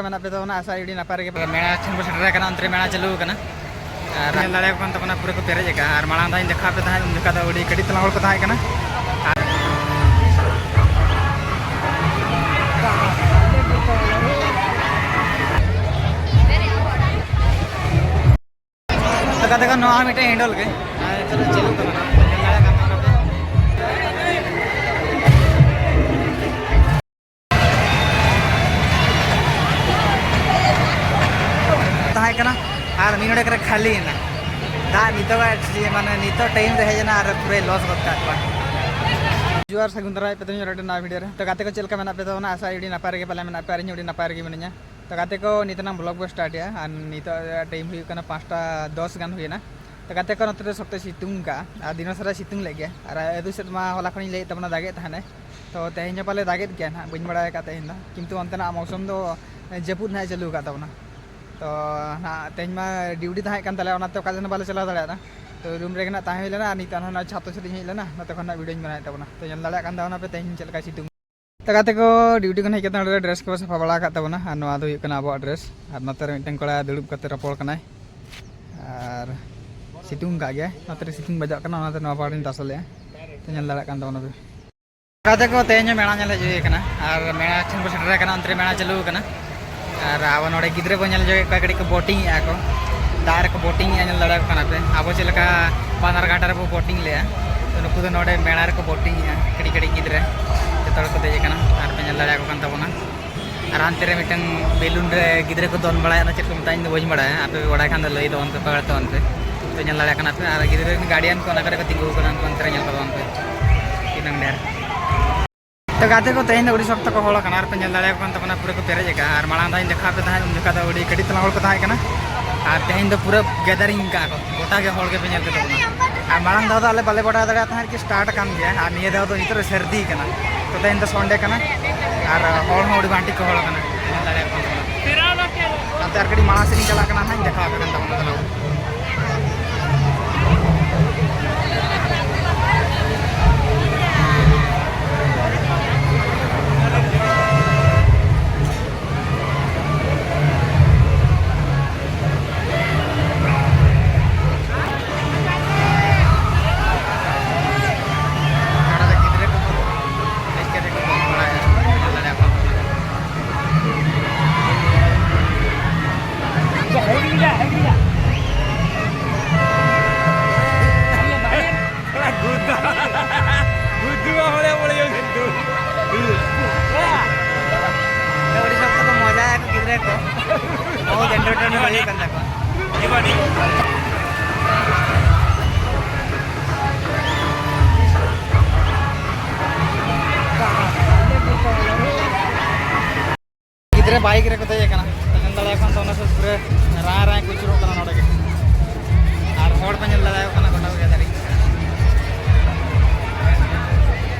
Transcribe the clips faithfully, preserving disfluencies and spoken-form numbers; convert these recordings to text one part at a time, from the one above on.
ᱢᱮᱱᱟᱜ ᱯᱮ ᱛᱟᱵᱚᱱᱟ, ᱟᱥᱟ ᱟᱹᱰᱤ ᱱᱟᱯᱟᱭ ᱨᱮᱜᱮ᱾ ᱢᱮᱞᱟ ᱴᱷᱮᱱ ᱵᱚ ᱥᱮᱴᱮᱨ ᱟᱠᱟᱱᱟ, ᱚᱱᱛᱮ ᱨᱮ ᱢᱮᱞᱟ ᱪᱟᱹᱞᱩ ᱟᱠᱟᱱᱟ᱾ ᱟᱨ ᱧᱮᱞ ᱫᱟᱲᱮᱭᱟᱠᱚ ᱠᱟᱱ ᱛᱟᱵᱚᱱᱟ, ᱯᱩᱨᱟᱹ ᱠᱚ ᱯᱮᱨᱮᱡ ᱟᱠᱟᱫᱼᱟ᱾ ᱟᱨ ᱢᱟᱲᱟᱝ ᱫᱷᱟᱣ ᱤᱧ ᱫᱮᱠᱷᱟᱣ ᱟᱯᱮ ᱛᱟᱦᱮᱸᱫ, ᱩᱱ ᱡᱚᱠᱷᱟ ᱫᱚ ᱟᱹᱰᱤ ᱠᱟᱹᱴᱤᱡ ᱛᱟᱞᱟᱝ ᱦᱚᱲ ᱠᱚ ᱛᱟᱦᱮᱸ ᱠᱟᱱᱟ᱾ ᱟᱨ ᱛᱚ ᱜᱟᱛᱮ ᱠᱚ, ᱱᱚᱣᱟ ᱦᱚᱸ ᱢᱤᱫᱴᱮᱱ ᱦᱮᱱᱰᱚᱞ ᱜᱮ᱾ ᱟᱨ ᱱᱤᱛᱚᱜ ᱫᱚ ᱪᱟᱹᱞᱩᱜ ᱠᱟᱱᱟ, ᱧᱮᱞ ᱫᱟᱲᱮᱭᱟᱜ ᱠᱟᱱ ᱛᱟᱵᱚᱱᱟ ᱯᱮ᱾ ᱛᱟᱦᱮᱸ ᱠᱟᱱᱟ ᱟᱨ ᱢᱤᱫ ᱱᱚᱰᱮᱠ ᱨᱮ ᱠᱷᱟᱹᱞᱤᱭᱮᱱᱟ᱾ ᱫᱟᱜ ᱱᱤᱛᱚᱜᱟᱜ ᱡᱮ, ᱢᱟᱱᱮ, ᱱᱤᱛᱚᱜ ᱴᱟᱭᱤᱢ ᱨᱮ ᱦᱮᱡ ᱮᱱᱟ ᱟᱨ ᱯᱩᱨᱟᱹᱭ ᱞᱚᱥ ᱜᱚᱫ ᱠᱟᱜ ᱠᱚᱣᱟ᱾ ᱡᱚᱦᱟᱨ, ᱥᱟᱹᱜᱩᱱ ᱫᱟᱨᱟᱢ ᱯᱮ ᱛᱮᱦᱮᱧ ᱟᱨ ᱢᱤᱫᱴᱮᱱ ᱱᱟᱣᱟ ᱵᱷᱤᱰᱤᱭᱳ ᱨᱮ᱾ ᱛᱚ ᱜᱟᱛᱮ ᱠᱚ, ᱪᱮᱫ ᱞᱮᱠᱟ ᱢᱮᱱᱟᱜ ᱯᱮ ᱛᱟᱵᱚᱱᱟ? ᱟᱥᱟ ᱟᱹᱰᱤ ᱱᱟᱯᱟᱭ ᱨᱮᱜᱮ ᱯᱟᱞᱮ ᱢᱮᱱᱟᱜ ᱯᱮ ᱟᱨ ᱤᱧ ᱦᱚᱸ ᱟᱹᱰᱤ ᱱᱟᱯᱟᱭ ᱨᱮᱜᱮ ᱢᱤᱱᱟᱹᱧᱟ᱾ ᱛᱚ ᱜᱟᱛᱮ ᱠᱚ, ᱱᱤᱛᱚᱜ ᱱᱟᱝ ᱵᱞᱚᱜ ᱵᱚ ᱥᱴᱟᱨᱴ ᱮᱜᱼᱟ ᱟᱨ ᱱᱤᱛᱚᱜ ᱴᱟᱭᱤᱢ ᱦᱩᱭᱩᱜ ᱠᱟᱱᱟ ᱯᱟᱸᱪᱴᱟ ᱫᱚᱥ ᱜᱟᱱ ᱦᱩᱭᱮᱱᱟ᱾ ᱛᱚ ᱜᱟᱛᱮ ᱠᱚ, ᱱᱚᱛᱮ ᱫᱚ ᱥᱚᱠᱛᱚᱭ ᱥᱤᱛᱩᱝ ᱠᱟᱜᱼᱟ ᱟᱨ ᱫᱤᱱᱚ ᱥᱟᱨᱟ ᱥᱤᱛᱩᱝ ᱞᱮᱫ ᱜᱮᱭᱟ᱾ ᱟᱨ ᱟᱹᱛᱩ ᱥᱮᱫ ᱢᱟ ᱦᱚᱞᱟ ᱠᱷᱚᱱᱤᱧ ᱞᱟᱹᱭᱮᱫ ᱛᱟᱵᱚᱱᱟ, ᱫᱟᱜᱮᱫ ᱛᱟᱦᱮᱱᱟᱭ᱾ ᱛᱚ ᱛᱮᱦᱮᱧ ᱦᱚᱸ ᱯᱟᱞᱮ ᱫᱟᱜᱮᱫ ᱜᱮᱭᱟ ᱱᱟᱦᱟᱜ, ᱵᱟᱹᱧ ᱵᱟᱲᱟᱭ ᱟᱠᱟᱫ ᱛᱮᱦᱮᱧ ᱫᱚ, ᱠᱤᱱᱛᱩ ᱚᱱᱛᱮᱱᱟᱜ ᱢᱳᱥᱩᱢ ᱫᱚ ᱡᱟᱹᱯᱩᱫ ᱱᱟᱦᱟᱜ ᱮ ᱪᱟᱹᱞᱩ ᱟᱠᱟᱫ ᱛᱟᱵᱚᱱᱟ᱾ ᱛᱚ ᱱᱟᱦᱟᱜ ᱛᱮᱦᱮᱧ ᱢᱟ ᱰᱤᱭᱩᱴᱤ ᱛᱟᱦᱮᱸ ᱠᱟᱱ ᱛᱟᱞᱮᱭᱟ, ᱚᱱᱟᱛᱮ ᱚᱠᱟ ᱥᱮᱫ ᱦᱚᱸ ᱵᱟᱞᱮ ᱪᱟᱞᱟᱣ ᱫᱟᱲᱮᱭᱟᱫᱟ᱾ ᱛᱚ ᱨᱩᱢ ᱨᱮᱜᱮ ᱱᱟᱦᱟᱜ ᱛᱟᱦᱮᱸ ᱦᱩᱭ ᱞᱮᱱᱟ ᱟᱨ ᱱᱤᱛᱚᱜ ᱱᱟᱦᱟᱜ ᱪᱷᱟᱛ ᱥᱮᱫ ᱤᱧ ᱦᱮᱡ ᱞᱮᱱᱟ, ᱱᱚᱛᱮ ᱠᱷᱚᱱ ᱱᱟᱦᱟᱜ ᱵᱷᱤᱰᱤᱭᱳᱧ ᱵᱮᱱᱟᱣᱮᱫ ᱛᱟᱵᱚᱱᱟ᱾ ᱛᱚ ᱧᱮᱞ ᱫᱟᱲᱮᱭᱟᱜ ᱠᱟᱱ ᱛᱟᱵᱚᱱᱟ ᱯᱮ ᱛᱮᱦᱮᱧ ᱪᱮᱫ ᱞᱮᱠᱟᱭ ᱥᱤᱛᱩᱝ᱾ ᱛᱚ ᱜᱟᱛᱮ ᱠᱚ, ᱰᱤᱭᱩᱴᱤ ᱠᱷᱚᱱ ᱦᱮᱡ ᱠᱟᱛᱮ ᱱᱚᱰᱮ ᱰᱨᱮᱥ ᱠᱚ ᱥᱟᱯᱷᱟ ᱵᱟᱲᱟ ᱟᱠᱟᱫ ᱛᱟᱵᱚᱱᱟ᱾ ᱟᱨ ᱱᱚᱣᱟ ᱫᱚ ᱦᱩᱭᱩᱜ ᱠᱟᱱᱟ ᱟᱵᱚᱣᱟᱜ ᱰᱨᱮᱥ᱾ ᱟᱨ ᱱᱚᱛᱮ ᱨᱮ ᱢᱤᱫᱴᱮᱱ ᱠᱚᱲᱟ ᱫᱩᱲᱩᱵ ᱠᱟᱛᱮ ᱨᱚᱯᱚᱲ ᱠᱟᱱᱟᱭ᱾ ᱟᱨ ᱥᱤᱛᱩᱝ ᱠᱟᱜ ᱜᱮᱭᱟᱭ, ᱱᱚᱛᱮ ᱨᱮ ᱥᱤᱛᱩᱝ ᱵᱟᱡᱟᱜ ᱠᱟᱱᱟ, ᱚᱱᱟᱛᱮ ᱱᱚᱣᱟ ᱯᱟᱦᱴᱟᱧ ᱛᱟᱥᱟ ᱞᱮᱜᱼᱟ᱾ ᱛᱚ ᱧᱮᱞ ᱫᱟᱲᱮᱭᱟᱜ ᱠᱟᱱ ᱛᱟᱵᱚᱱᱟ ᱯᱮ᱾ ᱜᱟᱛᱮ ᱠᱚ, ᱛᱮᱦᱮᱧ ᱦᱚᱸ ᱢᱮᱞᱟ ᱧᱮᱞ ᱦᱮᱡ ᱦᱩᱭ ᱟᱠᱟᱱᱟ᱾ ᱟᱨ ᱢᱮᱞᱟ ᱴᱷᱮᱱ ᱵᱚ ᱥᱮᱴᱮᱨ ᱟᱠᱟᱱᱟ, ᱚᱱᱛᱮ ᱨᱮ ᱢᱮᱞᱟ ᱪᱟᱹᱞᱩ ᱟᱠᱟᱱᱟ᱾ ᱟᱨ ᱟᱵᱚ ᱱᱚᱰᱮ ᱜᱤᱫᱽᱨᱟᱹ ᱵᱚ ᱧᱮᱞ ᱧᱚᱜᱮᱫ ᱠᱚᱣᱟ, ᱠᱟᱹᱴᱤᱡ ᱠᱚ ᱵᱳᱴᱤᱝ ᱮᱫᱼᱟ ᱠᱚ, ᱫᱟᱜ ᱨᱮᱠᱚ ᱵᱳᱴᱤᱝ ᱮᱫᱼᱟ, ᱧᱮᱞ ᱫᱟᱲᱮᱭᱟᱠᱚ ᱠᱟᱱᱟ ᱯᱮ᱾ ᱟᱵᱚ ᱪᱮᱫ ᱞᱮᱠᱟ ᱵᱟᱱᱟᱨ ᱜᱷᱟᱴ ᱨᱮᱵᱚ ᱵᱳᱴᱤᱝ ᱞᱮᱫᱼᱟ, ᱛᱚ ᱱᱩᱠᱩ ᱫᱚ ᱱᱚᱰᱮ ᱢᱮᱞᱟ ᱨᱮᱠᱚ ᱵᱳᱴᱤᱝ ᱮᱫᱼᱟ, ᱠᱟᱹᱴᱤᱡ ᱠᱟᱹᱴᱤᱡ ᱜᱤᱫᱽᱨᱟᱹ ᱡᱚᱛᱚ ᱦᱚᱲ ᱠᱚ ᱫᱮᱡ ᱟᱠᱟᱱᱟ᱾ ᱟᱨ ᱯᱮ ᱧᱮᱞ ᱫᱟᱲᱮᱭᱟᱠᱚ ᱠᱟᱱ ᱛᱟᱵᱚᱱᱟ᱾ ᱟᱨ ᱦᱟᱱᱛᱮ ᱨᱮ ᱢᱤᱫᱴᱟᱝ ᱵᱮᱞᱩᱱ ᱨᱮ ᱜᱤᱫᱽᱨᱟᱹ ᱠᱚ ᱫᱚᱱ ᱵᱟᱲᱟᱭᱟ, ᱚᱱᱟ ᱪᱮᱫ ᱠᱚ ᱢᱮᱛᱟᱜᱼᱟ, ᱤᱧ ᱫᱚ ᱵᱟᱹᱧ ᱵᱟᱲᱟᱭᱟ᱾ ᱟᱯᱮ ᱯᱮ ᱵᱟᱲᱟᱭ ᱠᱷᱟᱱ ᱫᱚ ᱞᱟᱹᱭ ᱛᱟᱵᱚᱱ ᱯᱮ, ᱚᱠᱟ ᱛᱟᱵᱚᱱ ᱯᱮ᱾ ᱛᱚ ᱧᱮᱞ ᱫᱟᱲᱮᱭᱟᱜ ᱠᱟᱱᱟ ᱯᱮ, ᱟᱨ ᱜᱤᱫᱽᱨᱟᱹ ᱨᱮᱱ ᱜᱟᱨᱰᱤᱭᱟᱱ ᱠᱚ ᱚᱱᱟ ᱠᱚᱨᱮ ᱠᱚ ᱛᱤᱸᱜᱩ ᱟᱠᱟᱱᱟ, ᱩᱱᱠᱩ ᱚᱱᱛᱮ ᱨᱮ ᱧᱮᱞ ᱠᱚ ᱛᱟᱵᱚᱱ ᱯᱮ, ᱛᱤᱱᱟᱹᱝ ᱰᱷᱮᱨ᱾ ᱛᱚ ᱜᱟᱛᱮ ᱠᱚ, ᱛᱮᱦᱮᱧ ᱫᱚ ᱟᱹᱰᱤ ᱥᱚᱠᱛᱚ ᱠᱚ ᱦᱚᱲ ᱟᱠᱟᱱᱟ, ᱟᱨ ᱯᱮ ᱧᱮᱞ ᱫᱟᱲᱮᱭᱟᱠᱚ ᱠᱟᱱ ᱛᱟᱵᱚᱱᱟ, ᱯᱩᱨᱟᱹ ᱠᱚ ᱯᱮᱨᱮᱡ ᱟᱠᱟᱱᱟ᱾ ᱟᱨ ᱢᱟᱲᱟᱝ ᱫᱷᱟᱣ ᱤᱧ ᱫᱮᱠᱷᱟᱣ ᱟᱯᱮ ᱛᱟᱦᱮᱸᱫ, ᱩᱱ ᱡᱚᱠᱷᱟ ᱫᱚ ᱟᱹᱰᱤ ᱠᱟᱹᱴᱤᱡ ᱛᱟᱞᱟᱝ ᱦᱚᱲ ᱠᱚ ᱛᱟᱦᱮᱸ ᱠᱟᱱᱟ, ᱟᱨ ᱛᱮᱦᱮᱧ ᱫᱚ ᱯᱩᱨᱟᱹ ᱜᱮᱫᱟᱨᱤᱝ ᱠᱟᱜᱼᱟ ᱠᱚ, ᱜᱚᱴᱟ ᱜᱮ ᱦᱚᱲ ᱜᱮᱯᱮ ᱧᱮᱞ ᱠᱮᱫ ᱛᱟᱵᱚᱱᱟ᱾ ᱟᱨ ᱢᱟᱲᱟᱝ ᱫᱷᱟᱣ ᱫᱚ ᱟᱞᱮ ᱵᱟᱞᱮ ᱵᱟᱰᱟᱭ ᱫᱟᱲᱮᱭᱟᱜ ᱛᱟᱦᱮᱸᱫ ᱠᱤ ᱥᱴᱟᱨᱴ ᱟᱠᱟᱱ ᱜᱮᱭᱟ, ᱟᱨ ᱱᱤᱭᱟᱹ ᱫᱷᱟᱣ ᱫᱚ ᱱᱤᱛᱚᱜ ᱨᱮ ᱥᱟᱹᱨᱫᱤ ᱠᱟᱱᱟ᱾ ᱛᱚ ᱛᱮᱦᱮᱧ ᱫᱚ ᱥᱚᱱᱰᱮ ᱠᱟᱱᱟ, ᱟᱨ ᱦᱚᱲ ᱦᱚᱸ ᱟᱹᱰᱤ ᱵᱟᱝᱴᱷᱤᱠ ᱠᱚ ᱦᱚᱲ ᱠᱟᱱᱟ, ᱧᱮᱞ ᱫᱟᱲᱮᱭᱟᱜ ᱠᱟᱱ ᱛᱟᱵᱚᱱᱟ᱾ ᱱᱚᱛᱮ ᱟᱨ ᱠᱟᱹᱴᱤᱡ ᱢᱟᱲᱟᱝ ᱥᱮᱫ ᱤᱧ ᱪᱟᱞᱟᱜ ᱠᱟᱱᱟ, ᱦᱟᱸᱜ ᱤᱧ ᱫᱮᱠᱷᱟᱣ ᱟᱯᱮ ᱠᱟᱱ ᱛᱟᱵᱚᱱᱟ ᱛᱟᱦᱚᱞᱮ᱾ ᱵᱚᱦᱩᱛ ᱮᱱᱴᱟᱨᱴᱮᱱᱢᱮᱱᱴ ᱦᱩᱭᱩᱜ ᱠᱟᱱ ᱛᱟᱠᱚᱣᱟ᱾ ᱜᱤᱫᱽᱨᱟᱹ ᱵᱟᱭᱤᱠ ᱨᱮᱠᱚ ᱫᱮᱡ ᱟᱠᱟᱱᱟ, ᱧᱮᱞ ᱫᱟᱲᱮᱭᱟᱜ ᱠᱟᱱ ᱛᱚ, ᱚᱱᱟ ᱥᱩᱨ ᱯᱩᱨᱟᱹ ᱨᱟᱭ ᱨᱟᱭ ᱠᱚ ᱟᱹᱪᱩᱨᱚᱜ ᱠᱟᱱᱟ ᱱᱚᱰᱮ ᱜᱮ᱾ ᱟᱨ ᱦᱚᱲ ᱠᱚ ᱧᱮᱞ ᱫᱟᱲᱮᱭᱟᱜ ᱠᱟᱱᱟ ᱜᱚᱴᱟ ᱜᱮ ᱫᱟᱨᱮ᱾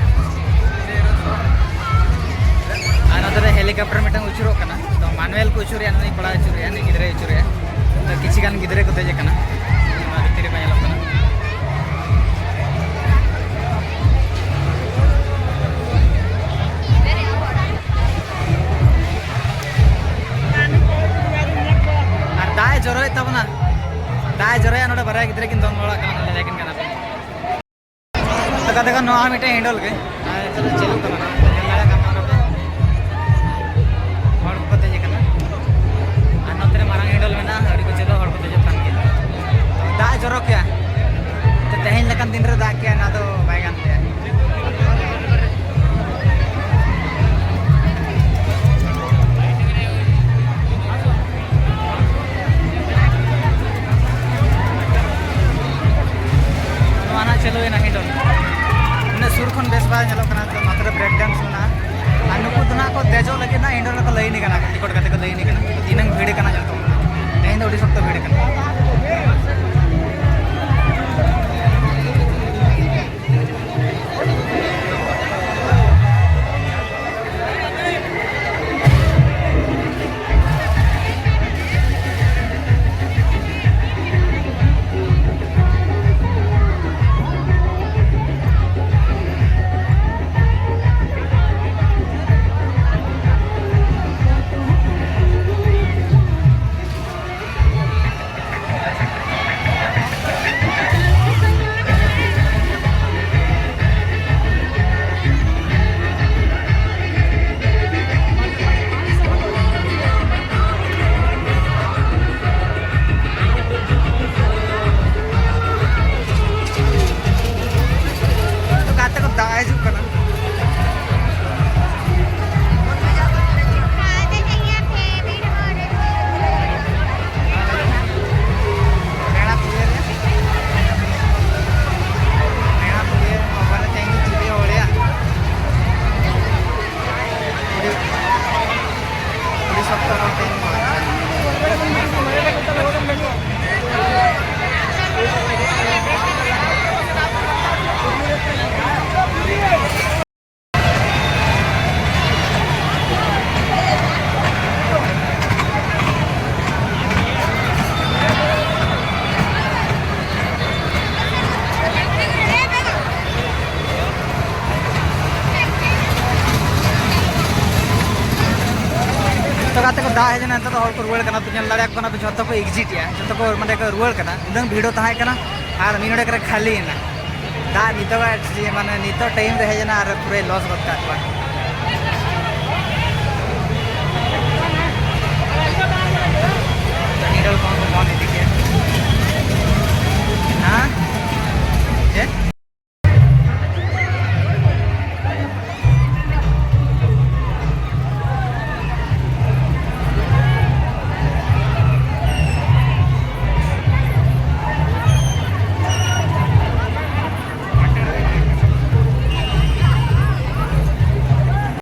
ᱟᱨ ᱱᱚᱛᱮ ᱨᱮ ᱦᱮᱞᱤᱠᱚᱯᱴᱟᱨ ᱢᱤᱫᱴᱟᱝ ᱟᱹᱪᱩᱨᱚᱜ ᱠᱟᱱᱟ, ᱛᱚ ᱢᱟᱱᱩᱭᱮᱞ ᱠᱚ ᱟᱹᱪᱩᱨᱮᱭᱟ, ᱱᱩᱭ ᱠᱚᱲᱟᱭ ᱟᱹᱪᱩᱨᱮᱭᱟ, ᱱᱩᱭ ᱜᱤᱫᱽᱨᱟᱹᱭ ᱟᱹᱪᱩᱨᱮᱭᱟ᱾ ᱛᱚ ᱠᱤᱪᱷᱤ ᱜᱟᱱ ᱜᱤᱫᱽᱨᱟᱹ ᱠᱚ ᱫᱮᱡ ᱟᱠᱟᱱᱟ, ᱱᱚᱣᱟ ᱵᱷᱤᱛᱤᱨ ᱨᱮᱠᱚ ᱧᱮᱞᱚᱜ ᱠᱟᱱᱟ᱾ ᱟᱨ ᱫᱟᱜ ᱮ ᱡᱚᱨᱚᱭᱮᱫ ᱛᱟᱵᱚᱱᱟ, ᱫᱟᱜ ᱮ ᱡᱚᱨᱚᱭᱟ, ᱱᱚᱰᱮ ᱵᱟᱨᱭᱟ ᱜᱤᱫᱽᱨᱟᱹ ᱠᱤᱱ ᱫᱚᱱ ᱵᱟᱲᱟᱜ ᱠᱟᱱᱟ, ᱧᱮᱞ ᱠᱤᱱ ᱠᱟᱱᱟ ᱯᱮ᱾ ᱛᱟᱠᱟ ᱛᱟᱠᱟ ᱱᱚᱣᱟ ᱢᱤᱫᱴᱮᱱ ᱦᱮᱱᱰᱚᱞ ᱜᱮ᱾ ᱟᱨ ᱱᱤᱛᱚᱜ ᱫᱚ ᱪᱟᱹᱞᱩᱜ ᱠᱟᱱᱟ ᱱᱟᱜ᱾ ᱧᱮᱞ ᱫᱟᱲᱮᱭᱟᱜ ᱠᱟᱱ ᱛᱟᱵᱚᱱᱟ ᱯᱮ᱾ ᱦᱚᱲ ᱠᱚᱠᱚ ᱫᱮᱡ ᱟᱠᱟᱱᱟ᱾ ᱟᱨ ᱱᱚᱛᱮ ᱨᱮ ᱢᱟᱨᱟᱝ ᱦᱮᱱᱰᱚᱞ ᱢᱮᱱᱟᱜᱼᱟ, ᱟᱹᱰᱤ ᱠᱚ ᱪᱟᱹᱞᱩ, ᱦᱚᱲ ᱠᱚ ᱫᱮᱡᱚᱜ ᱠᱟᱱ ᱜᱮᱭᱟ᱾ ᱫᱟᱜ ᱮ ᱡᱚᱨᱚ ᱠᱮᱜᱼᱟ᱾ ᱛᱚ ᱛᱮᱦᱮᱧ ᱞᱮᱠᱟᱱ ᱫᱤᱱ ᱨᱮ ᱫᱟᱜ ᱠᱮᱜᱼᱟ, ᱚᱱᱟ ᱫᱚ ᱵᱟᱭ ᱜᱟᱱ ᱞᱮᱜᱼᱟ᱾ ᱱᱚᱣᱟ ᱱᱟᱜ ᱪᱟᱹᱞᱩᱭᱮᱱᱟ ᱦᱮᱱᱰᱚᱞ᱾ ᱩᱱᱟᱹᱜ ᱥᱩᱨ ᱠᱷᱚᱱ ᱵᱮᱥ ᱵᱟᱭ ᱧᱮᱞᱚᱜ ᱠᱟᱱᱟ, ᱛᱚ ᱱᱚᱛᱮ ᱨᱮ ᱵᱨᱮᱠ ᱰᱮᱱᱥ ᱢᱮᱱᱟᱜᱼᱟ᱾ ᱟᱨ ᱱᱩᱠᱩ ᱫᱚ ᱱᱟᱜ ᱠᱚ ᱫᱮᱡᱚᱜ ᱞᱟᱹᱜᱤᱫ ᱱᱟᱜ ᱦᱮᱱᱰᱚᱞ ᱨᱮᱠᱚ ᱞᱟᱭᱤᱱ ᱠᱟᱱᱟ, ᱴᱤᱠᱤᱴ ᱠᱟᱛᱮ ᱠᱚ ᱞᱟᱭᱤᱱ ᱠᱟᱱᱟ᱾ ᱛᱤᱱᱟᱹᱝ ᱵᱷᱤᱲ ᱠᱟᱱᱟ ᱧᱮᱞ ᱛᱟᱵᱚᱱ ᱯᱮ᱾ ᱛᱮᱦᱮᱧ ᱫᱚ ᱟᱹᱰᱤ ᱥᱚᱠᱛᱚ ᱵᱷᱤᱲ ᱠᱟᱱᱟ᱾ ᱡᱚᱛᱚ ᱜᱟᱛᱮ ᱠᱚ ᱫᱟᱜ ᱦᱮᱡ ᱮᱱᱟ, ᱱᱤᱛᱚᱜ ᱫᱚ ᱦᱚᱲ ᱠᱚ ᱨᱩᱣᱟᱹᱲ ᱠᱟᱱᱟ᱾ ᱛᱚ ᱧᱮᱞ ᱫᱟᱲᱮᱭᱟᱜ ᱠᱟᱱᱟ ᱯᱮ, ᱡᱷᱚᱛᱚ ᱠᱚ ᱮᱠᱡᱤᱴ ᱮᱜᱼᱟ, ᱡᱷᱚᱛᱚ ᱠᱚ ᱢᱟᱱᱮ ᱠᱚ ᱨᱩᱣᱟᱹᱲ ᱠᱟᱱᱟ᱾ ᱩᱱᱟᱹᱝ ᱵᱷᱤᱲ ᱛᱟᱦᱮᱸ ᱠᱟᱱᱟ ᱟᱨ ᱢᱤᱫ ᱱᱚᱰᱮᱠ ᱨᱮ ᱠᱷᱟᱹᱞᱤ ᱮᱱᱟ᱾ ᱫᱟᱜ ᱱᱤᱛᱚᱜ ᱢᱟᱱᱮ ᱱᱤᱛᱚᱜ ᱴᱟᱭᱤᱢ ᱨᱮ ᱦᱮᱡ ᱮᱱᱟ ᱟᱨ ᱯᱩᱨᱟᱹᱭ ᱞᱚᱥ ᱜᱚᱫ ᱠᱟᱜ ᱠᱚᱣᱟ᱾